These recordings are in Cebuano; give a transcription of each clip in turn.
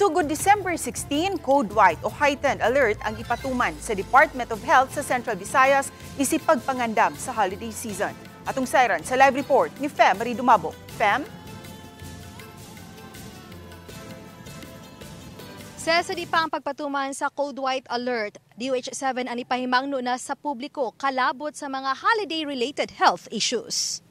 Sugod December 16, Code White o heightened alert ang ipatuman sa Department of Health sa Central Visayas isip pagpangandam sa holiday season. Atong sayran sa live report ni Fem Marie Dumabo. Fem? Sa di pa ang pagpatuman sa Code White Alert, DOH-7 ang ipahimangno na sa publiko kalabot sa mga holiday-related health issues.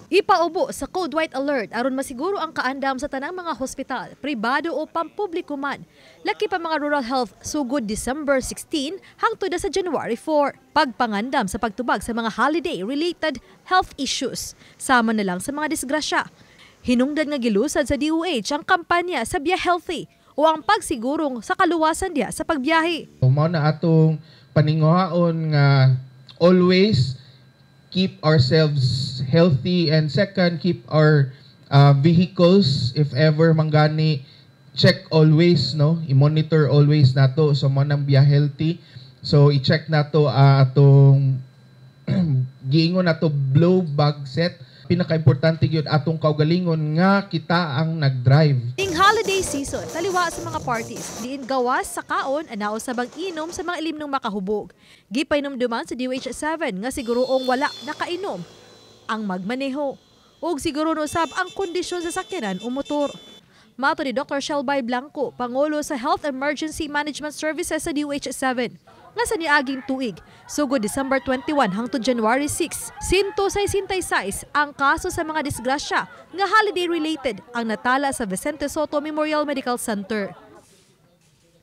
Ipaubo sa Code White Alert aron masiguro ang kaandam sa tanang mga hospital, pribado o pampubliko man. Laki pa mga rural health sugod December 16 hangtod na sa January 4. Pagpangandam sa pagtubag sa mga holiday-related health issues, sama na lang sa mga disgrasya. Hinungdan nga gilusad sa DOH ang kampanya sa Biya Healthy o ang pagsigurong sa kaluwasan diya sa pagbiyahe. Mao na atong paninguhaon nga always keep ourselves healthy, and second, keep our vehicles, if ever manggani, check always, no, i-monitor always nato. So mo nang biya healthy, so i-check nato atong giingon nato blow bag set. Pinaka-importante gyud atong kaugalingon nga kita ang nag-drive. Ning holiday season, taliwa sa mga parties, diin gawas sa kaon anao sa bang inom sa mga ilimnong makahubog. Gipainom duman sa DOH-7 nga siguroong wala nakainom ang magmaneho ug siguro no sab ang kondisyon sa sakyanan o motor. Mato ni Dr. Shelby Blanco, Pangulo sa Health Emergency Management Services sa DOH-7, nga sa niaging tuig, sugod December 21 hangtod January 6, 166 ang kaso sa mga disgrasya nga holiday-related ang natala sa Vicente Sotto Memorial Medical Center.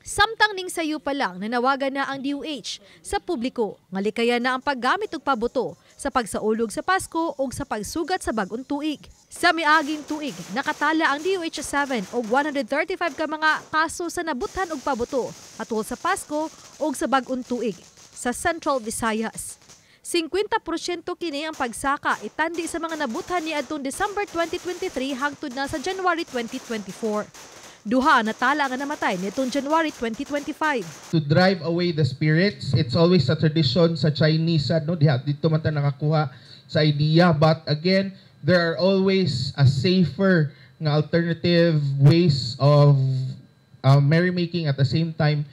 Samtang ning sayo pa lang, nanawagan na ang DOH sa publiko nga likayan na ang paggamit og pabuto sa pagsaulog sa Pasko ug sa pagsugat sa bag-ong tuig. Sa miaging tuig, nakatala ang DOH-7 og 135 ka mga kaso sa nabuthan og pabuto atol sa Pasko ug sa bag-ong tuig sa Central Visayas. 50% kini ang pagsaka itandi sa mga nabuthan niadtong December 2023 hangtod na sa January 2024. Duha ang natala nga namatay nitong January 2025. To drive away the spirits, it's always a tradition sa Chinese, no, diha dito man ta nakakuha sa idea, but again, there are always a safer nga alternative ways of merrymaking at the same time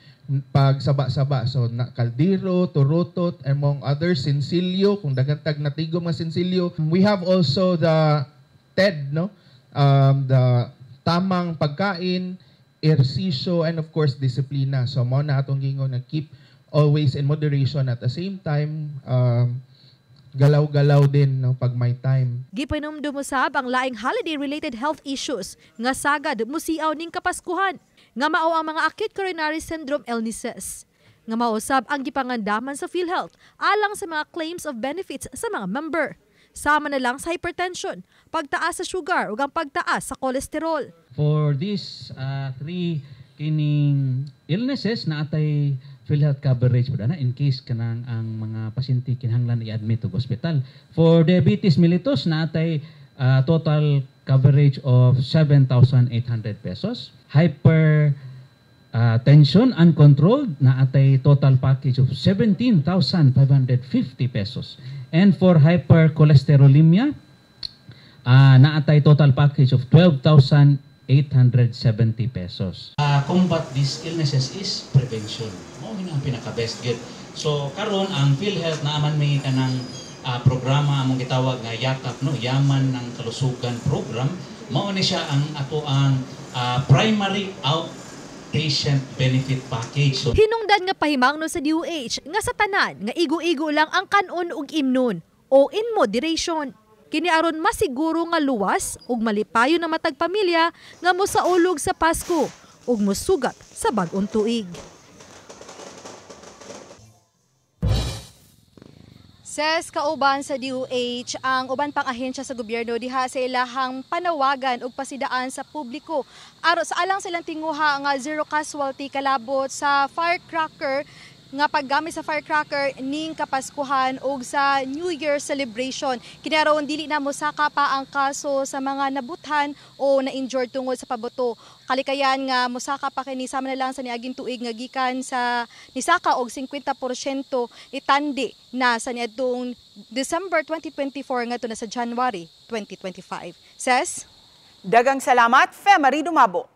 pagsaba-saba. So na kaldero, turutot, among others, sinsilyo, kung daghan tag natigo mga sinsilyo. We have also the TED, no? The tamang pagkain, ehersisyo, and of course, disiplina. So mao na atong gingon na keep always in moderation, at the same time, galaw-galaw din, no, pag may time. Gipanumdum usab ang laing holiday-related health issues nga sagad musiaw ning Kapaskuhan, nga mao ang mga acute coronary syndrome illnesses, nga mausab ang gipangandaman sa PhilHealth alang sa mga claims of benefits sa mga member. Sama na lang sa hypertension, pagtaas sa sugar ug ang pagtaas sa kolesterol. For these three kining illnesses na atay PhilHealth coverage po na in case kanang ang mga pasyente kinahanglan i-admit og ospital. For diabetes mellitus na atay total coverage of 7,800 pesos. Hyper tension uncontrolled na atay total package of 17,550 pesos. And for hypercholesterolemia, naatay total package of 12,870 pesos. Combat these illnesses is prevention. Mao ang pinaka-best gid. So karon ang PhilHealth naaman may kanang programa among gitawag nga Yakap, no, Yaman ng Kalusugan Program. Mao ni siya ang ato ang primary outpatient benefit package. So, hinungdan nga pahimangno sa DOH nga sa tanan nga igo-igo lang ang kanon ug imnon o in moderation. Kini aron masiguro nga luwas ug malipayon ang matag pamilya nga mosaulog sa Pasko ug mosugat sa bag-ong tuig. Ses kauban sa DOH ang uban pang ahensya sa gobyerno diha sa ilahang panawagan ug pasidaan sa publiko aron sa alang silang tinguha nga zero casualty kalabot sa firecracker nga paggamit sa firecracker ning Kapaskuhan ug sa New Year celebration. Kini aron dili na mosaka pa ang kaso sa mga nabuthan o na-injured tungod sa pabuto. Kalikayan nga mosaka pa kini sama na lang sa niaging tuig nga gikan sa nisaka og 50% itandi na sa niadtong December 2024 ngadto na sa January 2025. Ses? Daghang salamat, Fe Marie Dumabo.